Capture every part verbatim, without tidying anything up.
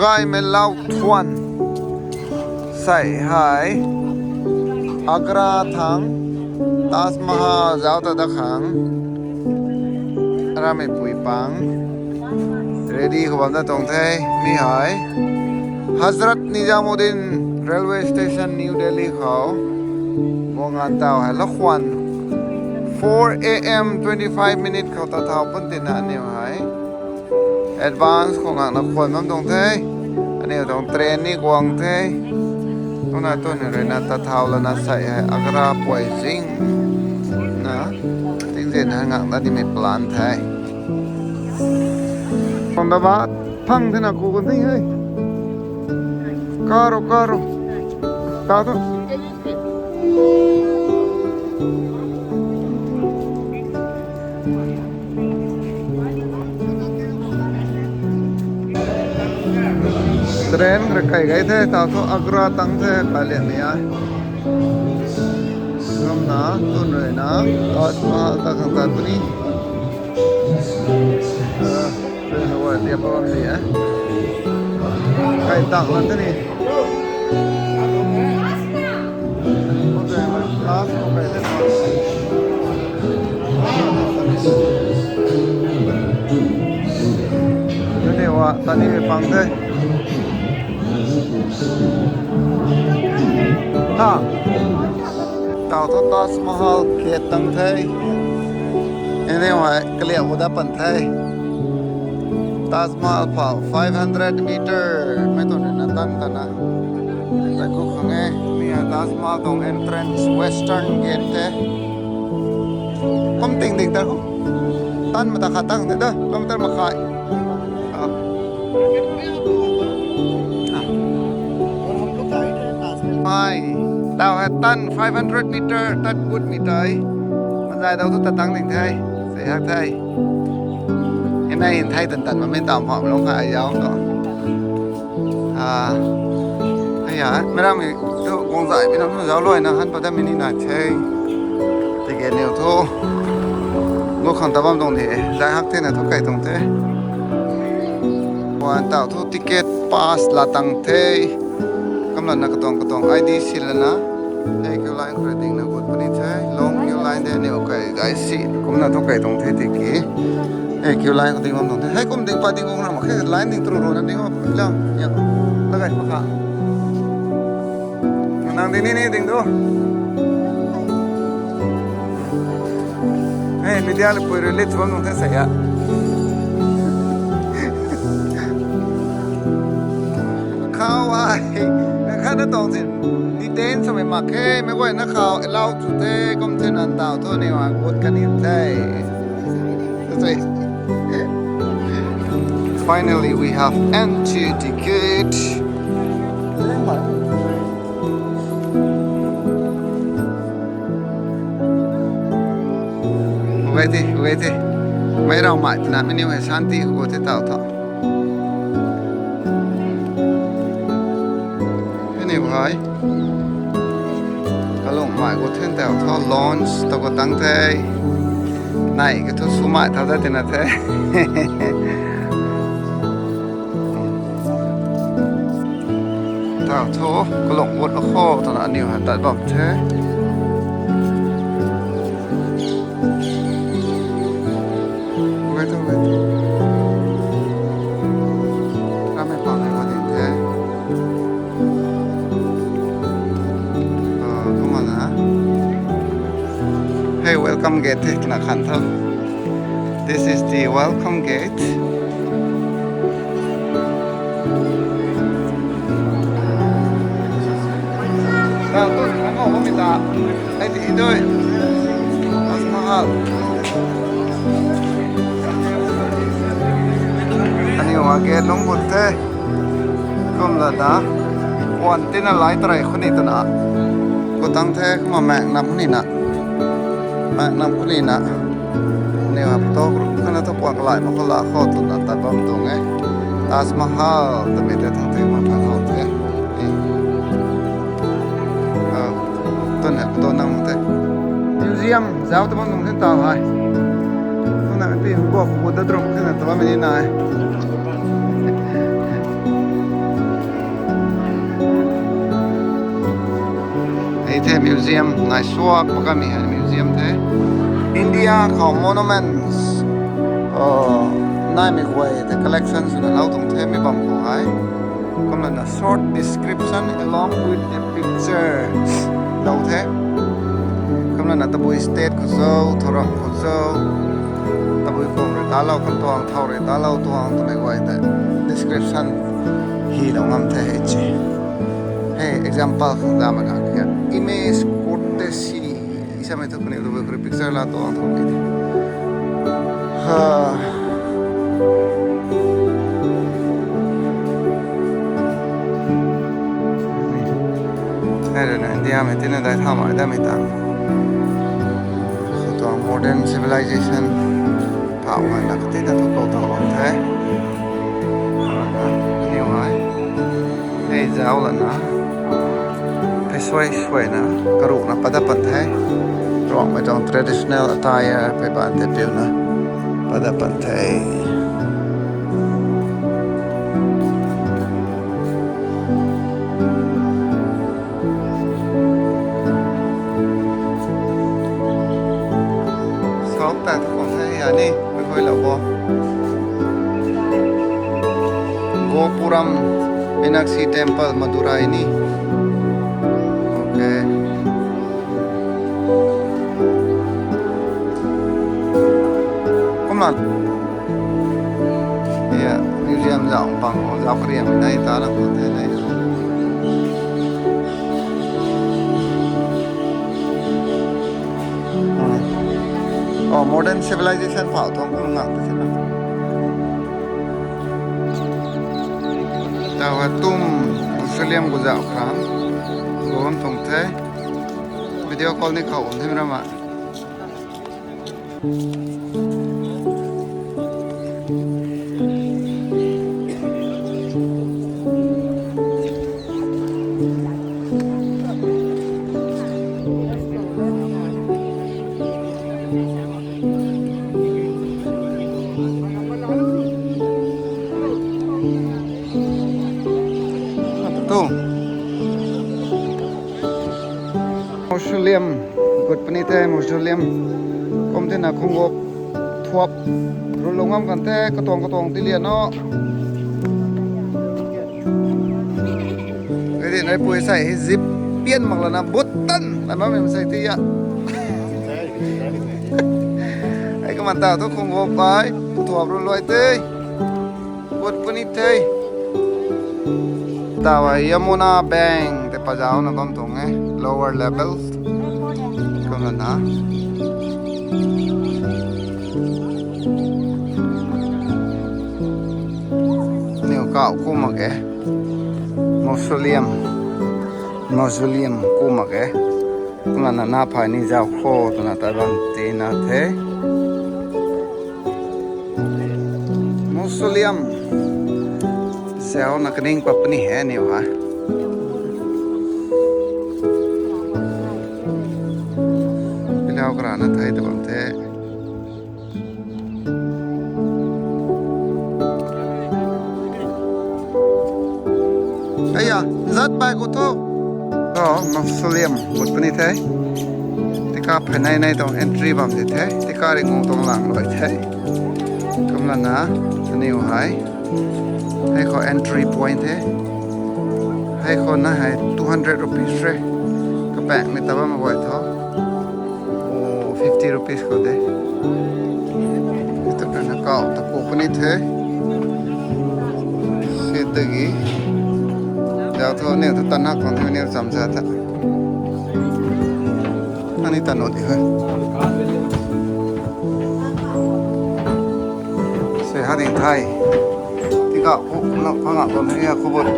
Gaymei lau thuan. Sei hei Agra thang Taj Mahal zauc ta da khang ramei pui pang ready khou bam da tuang the. Mi hei Hazrat Nizamuddin Railway Station, New Delhi khou guang ngan taw hei lakhwan four a.m. twenty-five minute khou ta thau pun tina aniw hei advance khou ngakna khwan bam tuang the. Aniw tuang train ni guang the. Kumna tuni ruina ta thau lana sei hei Agra puai zing na tingzin hei ngakna dimei plan the. Ahmedabad phang thena ku kan the hei. Karo, karo. Ta tu. Train rui kai gay the, taw thu Agra tang the, kalian ni a. Ramna, tun rui na, Taj Mahal ta khang tat puni. Ah, rui na wa dia pa bam ni a. Kai tang lan the ni. Tuni wa tani pang the. Ha. Taw thu Taj Mahal gate tang the. Aniw hei kaliak u da pan the. Taj Mahal phou five hundred meter mei tuang rui na tan ta na. Tei ku khang e, mi hei Taj Mahal tuang entrance, western gate the. Kum ting ding ta kum. Tan mata khat tang the da, kilometer makhai. Ah. Hei, taw hei tan five hundred meter, tat kut meter. Mazai daw thu ta tang ding the, sei hak the. Hei nai hin thei tan tan ma min tam pham lou kha ai zauc tu. Ah, aya, meic rammei tu guang zay pi nam zauc luai na han pa da mini na the. Ticket niw thu. Gu khang ta bam tuang the, zay hak the na thu kai tuang the. Wan taw thu ticket pass la tang the. Kumlana katuang katuang I D si lana. Hei queue line khou rui ding na gut puni the. Long queue line de aniw kai gay si. Kumna thu kai tuang the tiki. Hei queue line khou ding bam tuang the. Hei kum ding pa ding gung na mak khe line ding tru ru na ding bam lam. Ya. La gay pa kha. Nang ding ni ni ding tu. Hei, media le pui rui lit bam tuang the sei a. Khou ai, khat na tuang sin, detain swmei mak khe, meic guayna khou allow chu the, kum the nan taw thu aniw a gut kan ni the. That's it. Finally, we have empty ticket. Wait, wait. Meic rammei twna mei niw hei shanty khou the taw thu. Aniw hei kalung mei khou the taw thu launch ta khou tang the. Nai ka thu swmei tha da tina the. Taw thu kalung gut la kho twna aniw hei tat bam the. Wait, wait. Ramei pang hei ding the. Ah, kumna. Hei, welcome gate the, na khan tho. This is the welcome gate. Taw thu, ang khou mi ta. Hei ti dui. Taj Mahal. Aniw a gate lung gut the. Kumlana. Wan tina lai tarai khou ni twna. Khou tang the kumna mak nam khou ni na. Mak nam khou ni na. Aniw a photo group khou na thu kuak lai mak khou la khou twna tat bam tuang e. Taj Mahal twmei tei thang the mak khou the. Ah, tun hei photo nang the. Museum zauc ta bam tuang the taw hei. Kumna ti bok bu da drum the na ta bam ni na e. Museum, nai suak pakami hei museum the. India khou monuments, uh, naimei guay the collection swna lou tuang the mi bam khou hei. Kumlana short description along with the picture lou the. Kumlana tabui state khou cho, thoram khou cho, tabui kum rui talou kan tuang, thau rui talou tuang twmei guay the description hi lou ngam the hei chi. Hei example khang dam na kha image courtesy. Isamei thu kaniw tu kari picture la tuang thau ni. Ha. Hei rui na India mei tina dai thau mai dam mei tang. Tuang modern civilization phau ngai na katina thu kou thau bam the. Aniw hei. Hei zauc lana, hei suai suaina, karuhna padat pan the. Ruangmei tuang traditional attire phey baan tei piuna padat pan the. Sop ta tu kum the ya ni, mei koi lou bo. Gopuram Meenakshi Temple, Madurai ni. Okay. Kumna. Ya, museum zauc pang, zauc kariam nai ta na kum the nai. Oh, modern civilization phau tuang kum ngak ta sina. Taw hei tum Australian gu zauc khang. Gu bam tuang the. Video call ni khou um the rama. Tu. Mausoleum. Gut puni the mausoleum. Kum tina khunggop thuap rui lou ngam kan the katuang katuang ti lian o. Kadi nai pui sai hi zip pian mak lana Bhutan la ma mem sai ti ya. Ai kaman ta tu khunggop ai thuap rui luai te. Gut puni the. Taw hei Yamuna Bank tei pazauna bam tuang e. Lower level. Kumna na. Niw kau ku mak e. Mausoleum. Mausoleum ku mak e. Kumna na na phay ni zauc kho twna ta bam tina the. Mausoleum. Zauc na kaning pat puni he niw ha. Pilau karana thei ta bam the. Aya, zat bai ko tho. Tho, mausoleum gut puni the. Tika phay nai nai tuang entry bam di the. Tika ringu tuang lang luai the. Kumlana, aniw hei. Hei khou entry point the. Hei khou na hei two hundred rupees re. Kapaeng ni ta bam guay tho. Oh, fifty rupees khou de. Ita kana kau ta ku puni the. Sitagi. Zauc tho niw ta tanak khang the niw chamcha ta. Ani ta no di he. Se ha ding thai. Tika ku na phanga ko ni ya ku bot.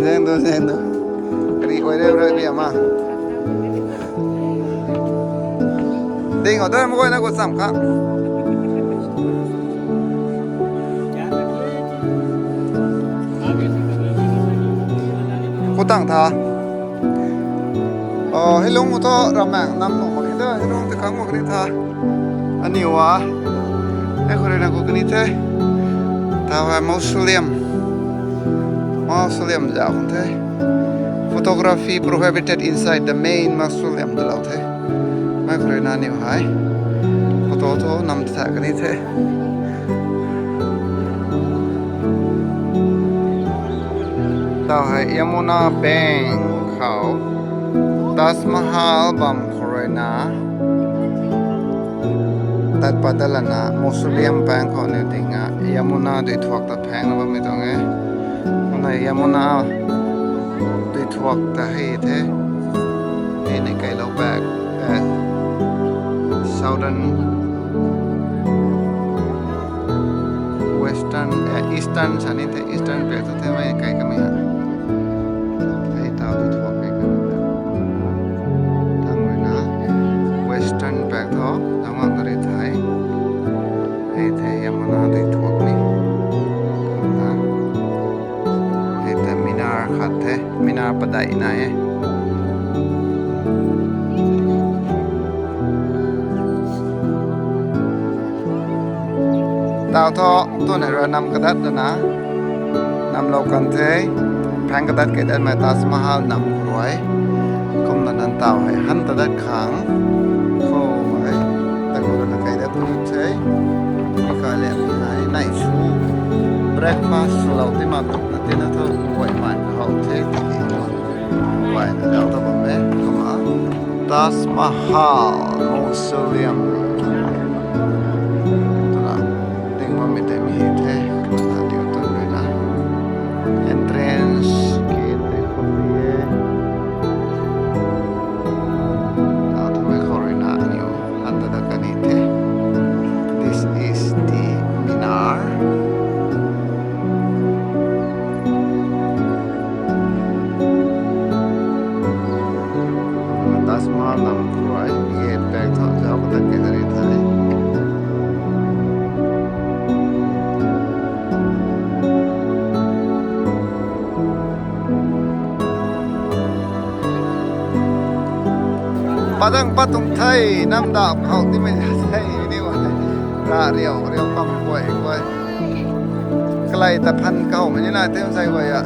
Zeng do, zeng do. Kari koi re re bi ama. Ding o doi mo koi na ko cham kha. Ku tang tha. Oh, hei lung tho ramang nam nung mak ni da, hei lung ta khang mak ni tha. Aniw a. Hei khou rui na ku kani the. Tau hei mausoleum. Mausoleum zauc the. Photography prohibited inside the main mausoleum twlou the. Mei khou rui na niw hei photo thu nam ta kani the. Tau hei Yamuna bank khou Taj Mahal bam khou rui na tat pat dat lana mausoleum pang khou niw ding a Yamuna dui thuak ta phaeng na bammei tuang e. Kumna Yamuna dui thuak ta hei the. Hei ni kailou pak, eh, southern, western, eh, eastern sa ni the, eastern pak thu the mei kai kamei ha. Hei tau dui thuak kai kamei ha. Thang rui na western pak thu, thang mak kari thei. Hei the Yamuna dui thuak ni. Kumna. Hei the minar khat the, minar padeih nai e. Tau thu, tun hei rui nam kadat lana, nam lou kan the, phaeng kadat kei datmei Taj Mahal nam khou rui. Kumna nan tau hei han ta dat khang. Khou hei, ta khou rui na kei dat puni the. Mi kai le mi hei, nai su. Breakfast swlou ti mak na tina thu, guay man ka how the, ti. Guay na zauc ta bam e, kumna. Taj Mahal Mausoleum. Twna, ding bammei tei mi hei the, kumna diu tun rui na. Entrance gate tei khou ni e. Tau thu mei khou rui na niw han ta dat kani the. This is the minar. Taj Mahal nam khou rui gate pak thu zauc ka tat kei dari the. Padang pat tuang the, nam dap khou timei the, ni wa. Ra riau, riau kam guay, guay. Kalai ta phan kahoumei ni na, tim sai guay a.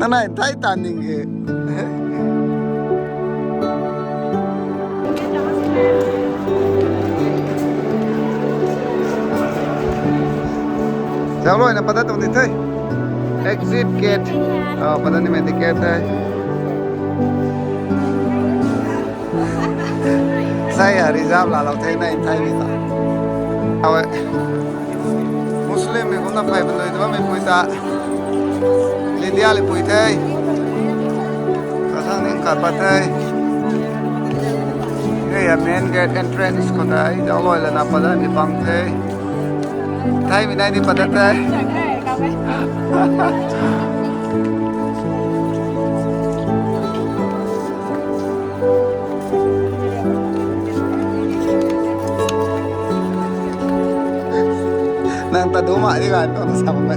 Nanai thai ta ning e. Zauc rui na padat tuang di the. Exit gate. Oh, padat nimei ticket the. Sai a reserve laalou the nai thai mi ta. Awe. Muslim mei kumna phey panui ta bammei pui ta. India le pui the. Kasang ning khat pat the. Hei a main gate entrance khou tei zauc rui lana padat ni bang the. Thaimei nai ni padat the. Nang ta du ma di gan tu sa bam e.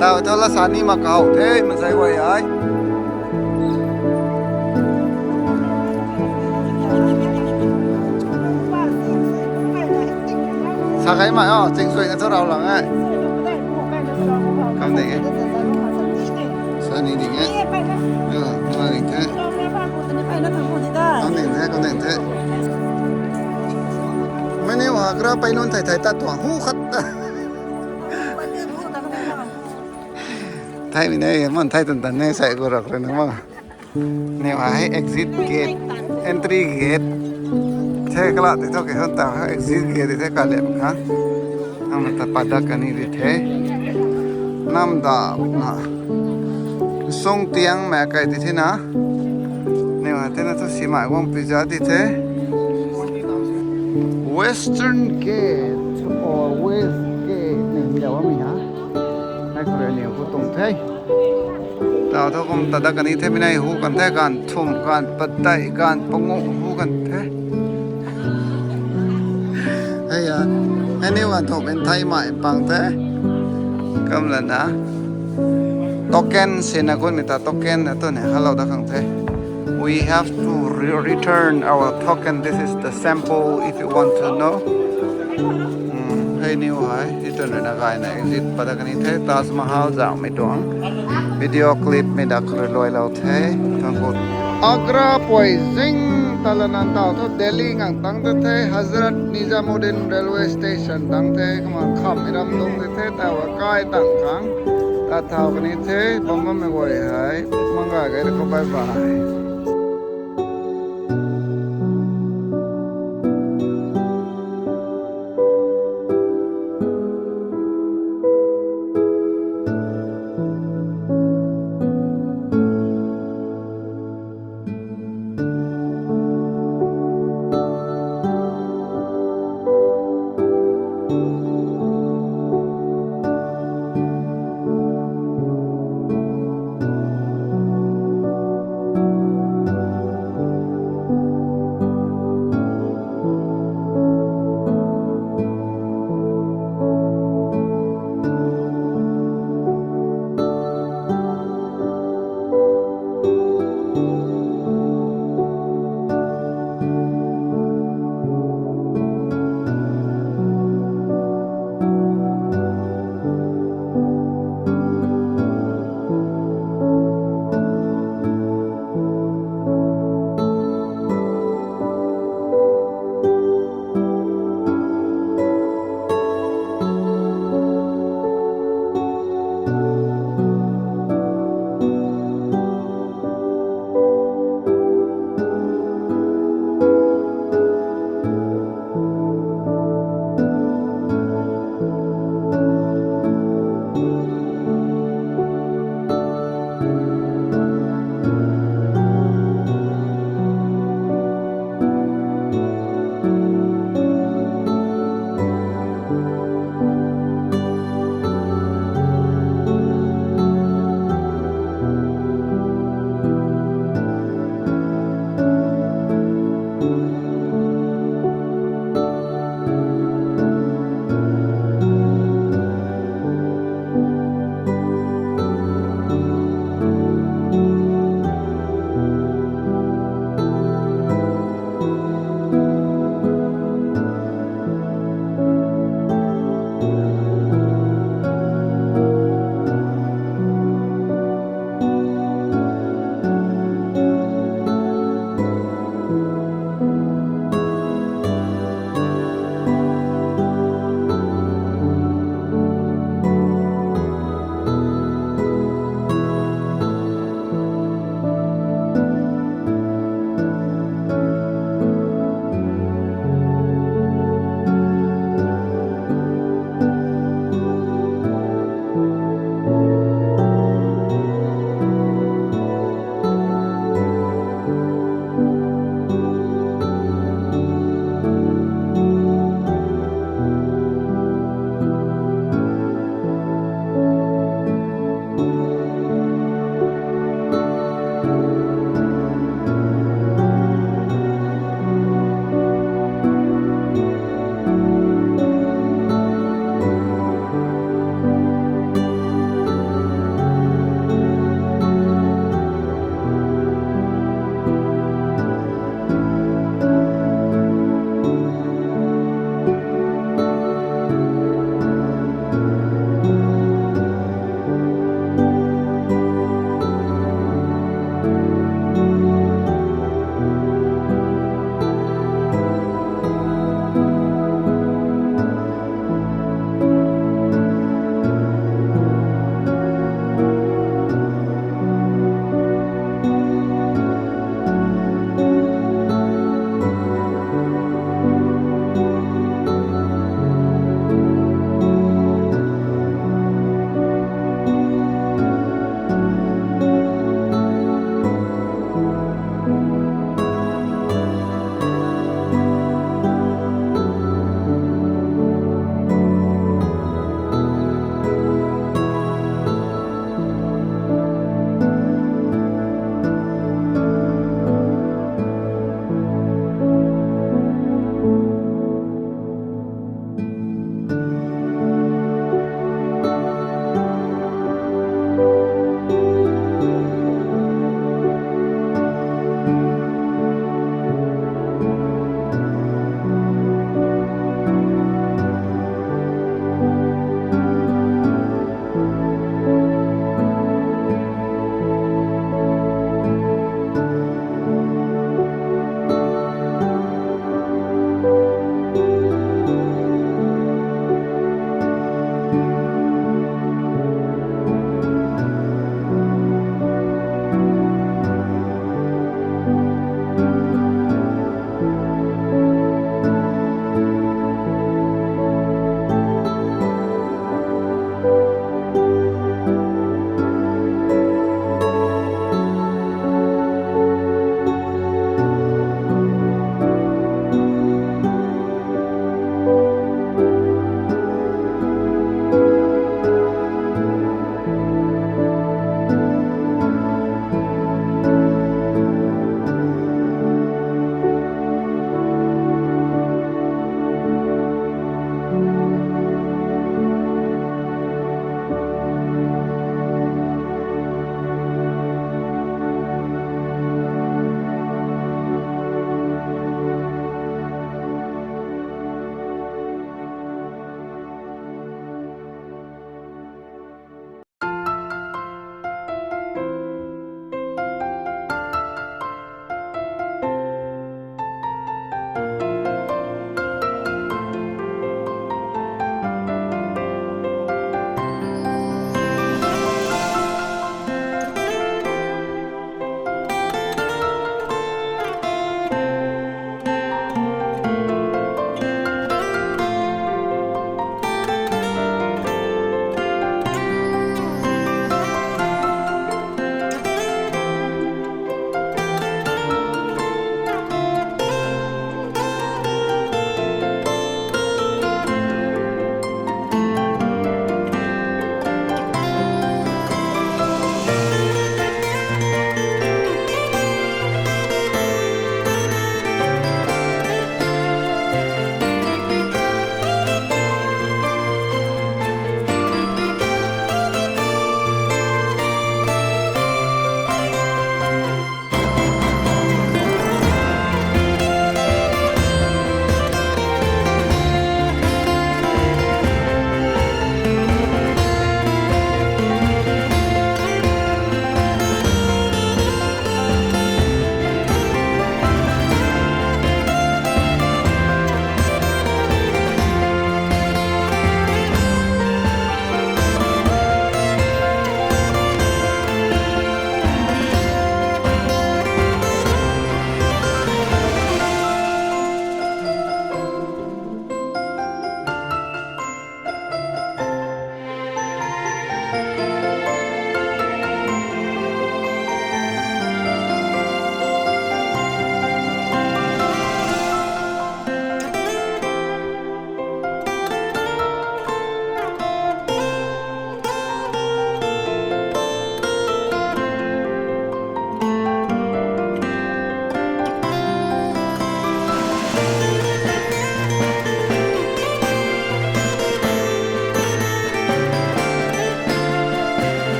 Tau thu la sa ni mak kahow the, mansei guay ai. Sa kai ma o, ching suai na thu rau lang e. Kam ding e. Sa ni ding e. Yo, ma ding the. Kam ding the, kam ding the. Mei ni wa kra pei nunc thei thei tat tuang hu khat. Thaimei nai, man thai tan tan ne, sai gu rak rui na ma. Ni wa hei exit gate, entry gate. The kala ti thu ke hon ta exit gate the ka lem kha. Nam ta padat kani di the. Nam da na. Sung tiang ma kai ti the na. Ni wa the na thu si mai guang pizza di the. Western Gate or West Gate ni hymdaw mi ha. Hei khou rui aniw hu tuang the. Tau thu kum ta dat kani the, mi nai hu kan the, kan thum, kan padeih, kan pangu hu kan the. Hei a, aniw kan thum in thai mai pang the. Kum lana. Token sina kunmei ta token na tu ne hello da khang the. We have to re- return our token. This is the sample if you want to know. Hmm, hei niu hai. Hi tu na gayna exit pada kani the. Taj Mahal zauhmei tuang video clip mei da khou luailou the. Thangku. Agra pui zing tala nan tau thu Delhi ngang tang te the, Hazrat Nizamuddin Railway Station tang the, kumna kham ram lung te the, tawa kai tang khang. Tat thau kani the, bam bammei guay hei, manga gay khou bye bye.